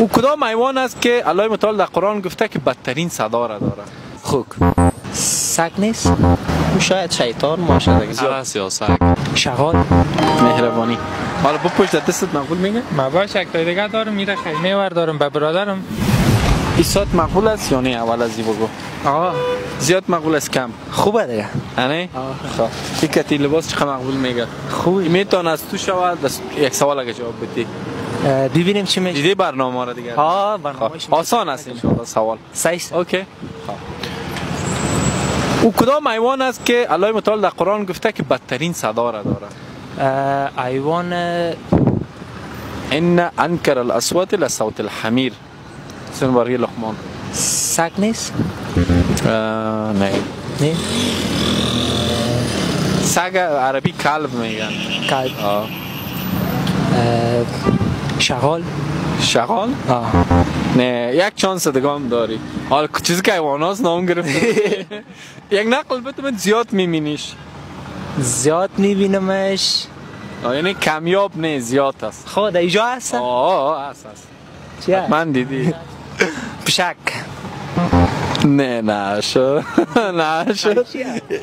او کدام حیوان است که الله متعال در قرآن گفته که بدترین صدا را داره؟ خوک. سگ نیست؟ شاید شیطان باشه دیگه. عرس یا سگ. شغال. مهربانی. حالا بپوش در دستت مقبول میگه؟ ما باش یک تا دیگه دارم میره خیمه ور دارم به برادرم. این ساعت مقبول است یا نه؟ اول از این بگو. آه زیاد مقبول است کم؟ خوبه دیگه. نه؟ خب. این کتی لباس چقدر مقبول میگه؟ خوب. میتونه از تو شود یک سوال اگه جواب بدی. ببینیم چی میشه. دیدی برنامه را دیگه؟ ها برنامه آسان است ان شاء الله سوال. صحیح. okay. خب. او کدام حیوان است که الله متعال در قرآن گفته که بدترین صدا را داره؟ حیوان ان انکر الاصوات لصوت الحمیر. سن برای لقمان. سگ نیست؟ نه. نه. سگ عربی کلب میگن. کلب. شغال. شغال؟ نه یک چانس دیگه هم داری. حالا چیزی که حیوان هاست نام گرفته. یک نقل بده من زیاد میبینیش. زیاد میبینمش. یعنی کمیاب نه زیاد است. خب در اینجا هست؟ آه هست هست. چیه؟ من دیدی. پشک. نه نه شد. نه شد.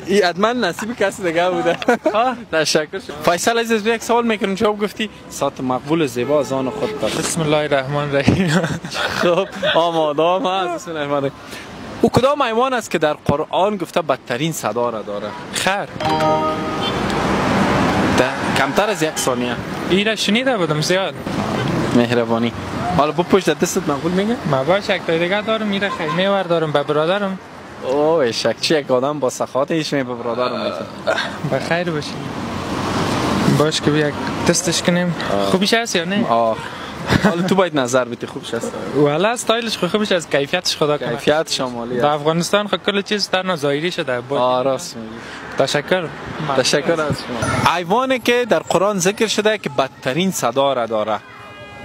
این حتما نصیب کسی دیگه بوده. تشکر. فیصل عزیز یک سوال میکنم جواب گفتی. ساعت مقبول زیبا از آن خود داد. بسم الله الرحمن الرحیم. خب آماده هم هست. بسم الله الرحمن الرحیم. او کدام حیوان است که در قرآن گفته بدترین صدا را داره؟ خر. کمتر از یک ثانیه. این را شنیده بودم زیاد. مهربانی. حالا بپوش در دستت مقبول میگه؟ ما باش یک تا دیگه دارم میره خیمه ور دارم به برادرم. اوه شک چی یک آدم با سخاوت ایش می به برادرم میگه. بخیر باشی. باش که یک تستش کنیم. خوبیش هست یا نه؟ آه. حالا تو باید نظر بدی خوبش هست. والا استایلش خوبش از کیفیتش خدا کنه. کیفیت شمالی است. در افغانستان خو کل چیز تنها ظاهری شده. آه راست میگی. تشکر. تشکر از شما. حیوانی که در قرآن ذکر شده که بدترین صدا را داره.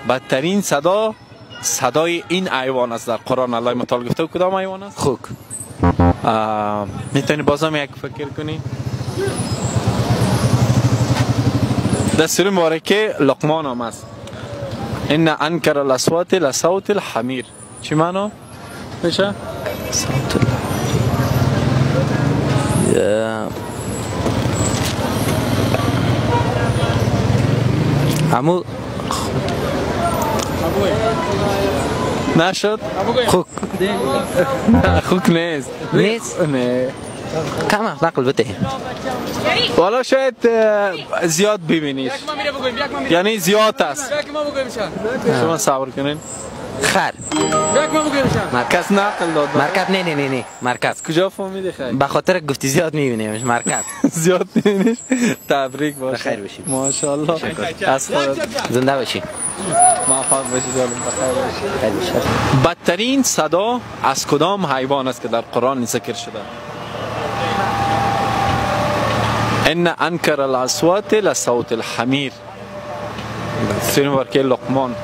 بدترین صدا صدای این حیوان است در قرآن الله متعال گفته. کدام حیوان است؟ خوک. میتونی بازم یک فکر کنی؟ در سوره مبارکه لقمان هم است. ان انکر الاصوات لصوت الحمیر. چی معنا میشه؟ صوت الحمیر. عمو نشد؟ خوک. نه خوک نیست. نیست؟ نه. کم نقل بده. والا شاید زیاد ببینیش. یعنی زیاد است. شما صبر کنین. خر. مرکز نقل داد. مرکب نه نه نه نه مرکب. کجا فهمیدی خیر؟ به خاطر گفتی زیاد میبینیمش مرکب. زیاد میبینیش. تبریک باشه. بخیر باشی. ماشاءالله. از خودت زنده باشی. موفق باشی جانم. بخیر باشی. بدترین صدا از کدام حیوان است که در قرآن ذکر شده؟ ان انکر الاصوات لصوت الحمیر. سوره مبارکه لقمان.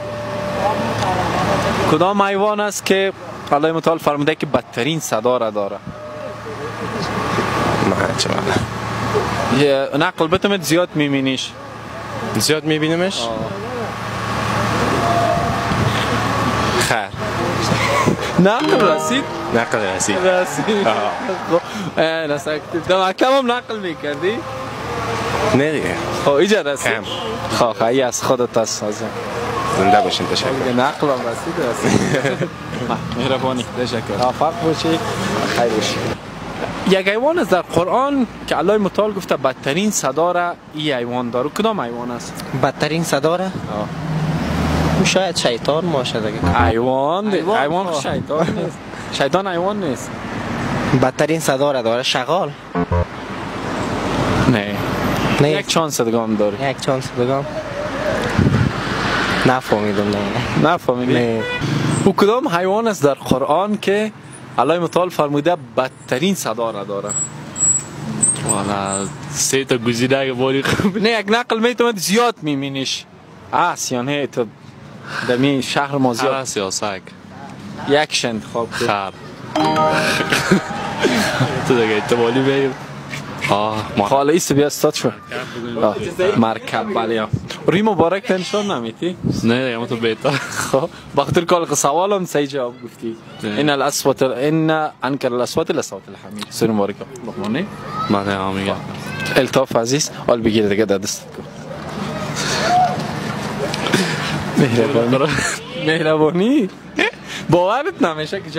کدام حیوان است که الله متعال فرموده که بدترین صدا را داره؟ نه نقل بتمت زیاد میبینیش. زیاد میبینمش؟ خیر. نقل رسید؟ نقل رسید. رسید. نه ساکت. در مکتب هم نقل میکردی؟ نه دیگه. خب اینجا رسید. خب خیلی از خودت است. زنده باشین. تشکر. نقل هم رسید رسید. مهربانی. تشکر. موفق باشی. خیر باشی. یک حیوان است در قرآن که الله متعال گفته بدترین صدا را این حیوان داره. کدام حیوان است؟ بدترین صدا را؟ شاید شیطان باشه دیگه. حیوان حیوان شیطان نیست. شیطان حیوان نیست. بدترین صدا را داره شغال. نه. نه یک چانس دیگه هم داری. یک چانس دیگه هم. نفهمیدم. نه. نفهمیدی؟ نه. او کدام حیوان است در قرآن که الله متعال فرموده بدترین صدا را داره؟ والا سه تا گزینه اگه باری خوب. نه یک نقل میتونید زیاد میبینیش. اس یا نه تو دمی شهر ما زیاد. اس یا سگ. یک انتخاب. خر. تو دیگه احتمالی بگیم. حالا ایست بیا استاد شو. مرکب بله. روی مبارک تنشان نمیتی؟ نه دیگه تو بهتر. خب بخاطر کال سوالم صحیح جواب گفتی. ان الاصوات ان انکر الاصوات لصوت الحمید. سر مبارک لقمانه. بله ها میگم. الطاف عزیز حال بگیر دیگه در دستت کن. مهربانی. مهربانی. باورت نمیشه که